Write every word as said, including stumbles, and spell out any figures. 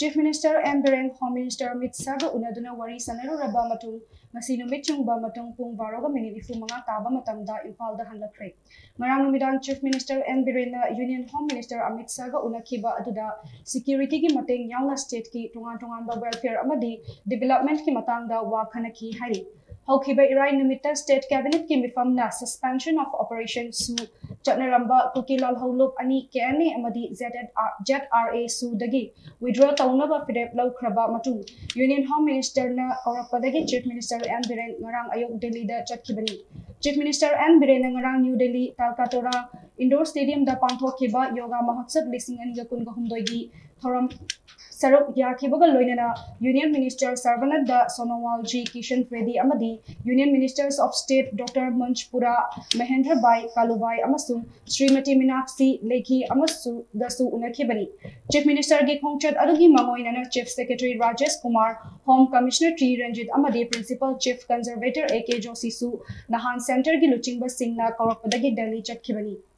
Chief Minister N Biren Home Minister Amit Shahꯒ ꯎꯅꯗꯨꯅ ꯋꯥꯔꯤ ꯁꯥꯟꯅꯔꯨꯔꯕ ꯃꯇꯨꯡ, ꯉꯁꯤ ꯅꯨꯃꯤꯠ ꯆꯨꯡꯕ ꯃꯇꯨꯡ ꯄꯨꯡ ꯕꯥꯔꯣꯒ ꯃꯤꯅꯤꯠ ꯅꯤꯐꯨ ꯃꯉꯥ ꯇꯥꯕ ꯃꯇꯝꯗ ꯏꯝꯐꯥꯜꯗ ꯍꯜꯂꯛꯈ꯭ꯔꯦ꯫ ꯉꯔꯥꯡ ꯅꯨꯃꯤꯗꯥꯡ Chief Minister N Birenꯅ Union Home Minister Amit Shahꯒ ꯎꯅꯈꯤꯕ ꯑꯗꯨꯗ securityꯒꯤ ꯃꯇꯦꯡ ꯌꯥꯎꯅ stateꯀꯤ ꯇꯣꯉꯥꯟ ꯇꯣꯉꯥꯟꯕ welfare ꯑꯃꯗꯤ developmentꯀꯤ ꯃꯇꯥꯡꯗ ꯋꯥ ꯈꯟꯅꯈꯤ ꯍꯥꯏꯔꯤ꯫ ꯍꯧꯈꯤꯕ ꯏꯔꯥꯏ ꯅꯨꯃꯤꯠꯇ state cabinetꯀꯤ ꯃꯤꯐꯝꯅ suspension of operation ꯁꯨ ꯆꯠꯅꯔꯝꯕ ꯀꯨꯀꯤ ꯂꯥꯜꯍꯧꯂꯨꯞ ꯑꯅꯤ K N A ꯑꯃꯗꯤ Z R A ꯁꯨꯗꯒꯤ withdraw ꯇꯧꯅꯕ ꯐꯤꯔꯦꯞ ꯂꯧꯈ꯭ꯔꯕ ꯃꯇꯨꯡ Union Home Ministerꯅ ꯀꯧꯔꯛꯄꯗꯒꯤ Chief Minister N Biren ꯉꯔꯥꯡ ꯑꯌꯨꯛ ꯗꯦꯜꯂꯤꯗ ꯆꯠꯈꯤꯕꯅꯤ꯫ Chief Minister N Birenꯅ ꯉꯔꯥꯡ ꯅ꯭ꯌꯨ ꯗꯦꯜꯂꯤ ꯇꯥꯜꯀꯥꯇꯣꯔꯥ Indoor Stadiumꯗ ꯄꯥꯡꯊꯣꯛꯈꯤꯕ ꯌꯣꯒꯥ ꯃꯍꯣꯠꯁꯕ ꯂꯤꯁꯤꯡ ꯑꯅꯤꯒ ꯀꯨꯟꯒ ꯍꯨꯝꯗꯣꯏꯒꯤ ꯊꯧꯔꯝ ꯁꯔꯨꯛ ꯌꯥꯈꯤꯕꯒ ꯂꯣꯏꯅꯅ Union Minister Sarbananda Sonowal, G Kishan Reddy ꯑꯃꯗꯤ Union Ministers of State Doctor Manjpura, Mahendra Bhai Kalubhai ꯑꯃꯁꯨꯡ ꯁ꯭ꯔꯤꯃꯇꯤ ꯃꯤꯅꯥꯛꯁꯤ ꯂꯦꯈꯤ ꯑꯃꯁꯨꯒꯁꯨ ꯎꯅꯈꯤꯕꯅꯤ꯫ Chief Ministerꯒꯤ ꯈꯣꯡꯆꯠ ꯑꯗꯨꯒꯤ ꯃꯥꯡꯑꯣꯏꯅꯅ Chief Secretary Rajesh Kumar, Home Commissioner T Ranjit ꯑꯃꯗꯤ Principal Chief Conservator A K ꯖꯣꯁꯤꯁꯨ ꯅꯍꯥꯟ centreꯒꯤ ꯂꯨꯆꯤꯡꯕꯁꯤꯡꯅ ꯀꯧꯔꯛꯄꯗꯒꯤ ꯗꯦꯜꯂꯤ ꯆꯠꯈꯤꯕꯅꯤ꯫